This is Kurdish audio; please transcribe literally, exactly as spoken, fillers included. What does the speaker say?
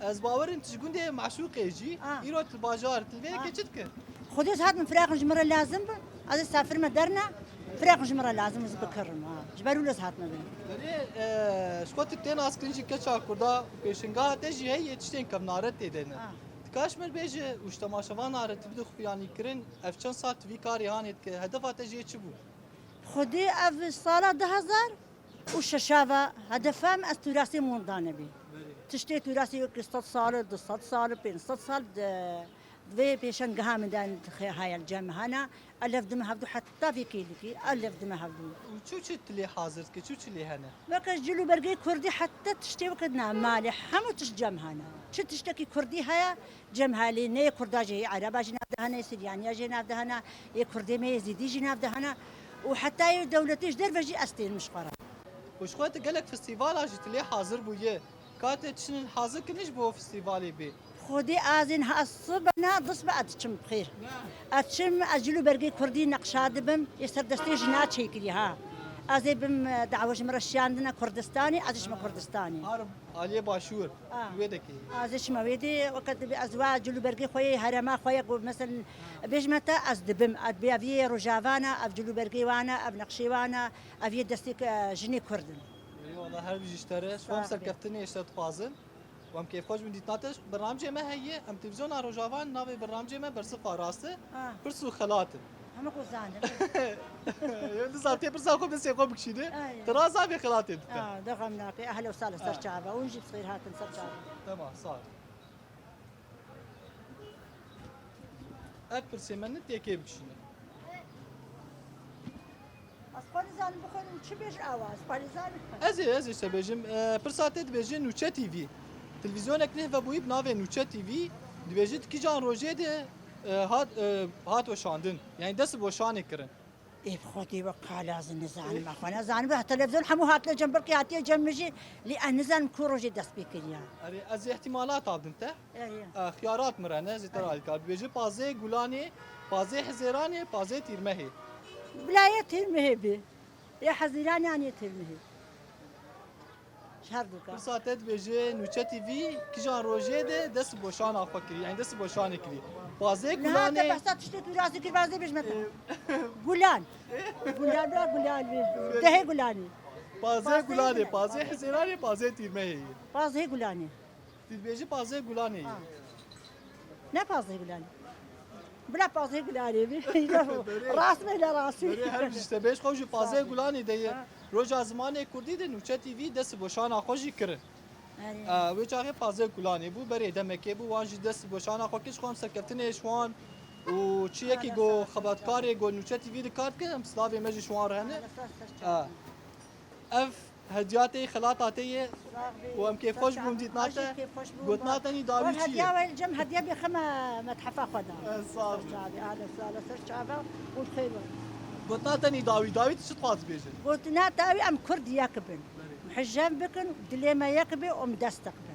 Ez bawerim tu ji gundê Meşûqê jî, Ah. îro tu li bajar, tu li vê yekê Ah. çi dikir? Xwedê ez hatim firaqin ji min re lazim bi. Ez ê safir me derna, firaqin ji min re lazim ez bikirim. Ha. Ji ber wilo ez hatime bin. Berê, e, ji xwe tu tê naskirin jî keça Kurda û pêşingeha te jî heye tiştên kevnare tê de ne. Ah. Dikaş min bêje û ji temaşevana re tu bide xuyanî kirin, ev çend sal tu vî karê hanê dike, hedefa te jê çi bû? Xwedê ev sala du hezar û şeş ve hedefa min ez tûrasê mondanê bî. Tiştê tûrasê wekî sed sal, du sed sal, pênc sed sal di vê pêşengeha min de heye li cem hene. Elev dime hevdu heta vê kêlikî, elev dime hevdu. Û çi çi tu lê hazir dike, çi çi lê hene? Weke cil û bergê kurdî heta tiştê weke na malê, hemû tişt cem hene. Çi tiştekî kurdî heye, cem halê, neyê kurda jî, hê ereba jî nav de hene, siryanîya jî nav de hene, yê kurdê me yê zîdî jî nav de hene û heta yê dewletê ji derve jî ez tênim ji xwe re. Û ji xwe tu gelek festîvala jî tu lê hazir bûye. Ka te tiştin hazir kirin ji bo festîvalê bê? Xwedê ez ê niha sibe ne, du sibe ez diçim bi xêr. Ez çim, ez cil û bergê kurdî neqşa dibim, yê ser destê jina çêkirî ha. Ez ê bim, e, dawa ji min re şiyandine Kurdistanê, ez ê çime Kurdistanê. Har aliyê başûr, Ah. wê dekê. Ez ê çime wê dê, weke dibê ez wa cil û bergê xwe yê herêma xwe ye ku, meselen, bêjime te ez dibim, ez bê ev yê Rojava ne, ev cil û bergê wan e, ev neqşê wan e, ev yê destê, e, jinê kurd in. Eyvallah, her bijî ji te re. Ji xwe em Sax be. serkeftinê ji te dixwazin. Û em kêfxweş bin dîtina te. Bernamcê me heye, em televîzyona Rojava navê bernamcê me Bersifa Rast e. Ah. Pirs û xelat in. Hemû ku zanin. Yo, dizan tê pirsa xwe bi sê xwe bikişîne. Ay. Tu rast navê xelatê dike. Ah, de xem nake. Ehla û sahla ser Ah. çava. Hûn jî bi xêr hatin ser çava. Tamam, sağ ol. Ev pirsê me ne têkê bikişîne. Ez xwe nizanim bixwînim çi bêj awa, ez xwe nizanim. Ez ê, ez ê şte bêjim. E, pirsa te dibêje Nûçe T V. Televîzyonek neh vebûyî bi navê Nûçe T V. Dibêje di kîjan rojê de, e, hat, e, hat weşandin. Yani dest bi weşanê kirin. Ê bi xwedê we qala ez nizanim, ez xwe nizanim. Bi televîzyon hemû hatine cem, belkî hatiye cem min jî, lê ez nizanim ku rojê dest pê kiriye. Erê, ez ê ihtimalat avdim te. Erê. E, xiyarat min re ne, zêter alîkar. Dibêje pazê Gulanê, pazê Hizêranê, pazê Tîrmehê. Bila yê Tîrmehê bê. Yê Hizêranê an yê Tîrmehê. Ji her du ka. Pirsa te dibêje Nûçe T V kijan rojê de dest bi boşana xwe kirî, yani dest bi boşanê kirî. Pazê Niha te Gulanê. behsa tiştê tu razî kir, bazê bêj me te. Gulan. Gulan, bira Gulan bê. Dehê Gulanê. Pazê Pazê Gulanê, Gulanê. pazê Hizêranê, pazê Tîrmehê ye. Pazê Gulanê. Tu dibêjî pazê Gulanê ye. Ha. Ne pazê Gulanê. Bila pazê Gulanê bî. Rast bê, la rastî. Berê her bijî te bêj, xwe jî pazê Gulanê de ye. Ha. Roja zimanê kurdî de Nûçe T V dest bi boşana xwe jî kirin. Erê. Ee, wê çaxê pazê Gulanê bû, berê demekê bû, wan jî dest bi boşana xwe kir, ji xwe em serkeftinê ji wan û çi yekî go xebatkarê go Nûçe T V di kar dike, em silavê me jî ji wan re hene. Ala ser, ser çavan. Ev hediya te yê, xelata te yê û em kêfxweş bûn dîtina te. Gotina te nî dawî çi ye? Hediya we cem hediya bê xeme methefa xwe da. Sağ ol. Ser çavê, ale sala ser çava û xeyr. Gotina te nî dawî, dawî tu çi dixwaz bêje? Gotina dawî em kurd yek bin. Berê. Hicem bikin, dilê me yek be û em desteq bin.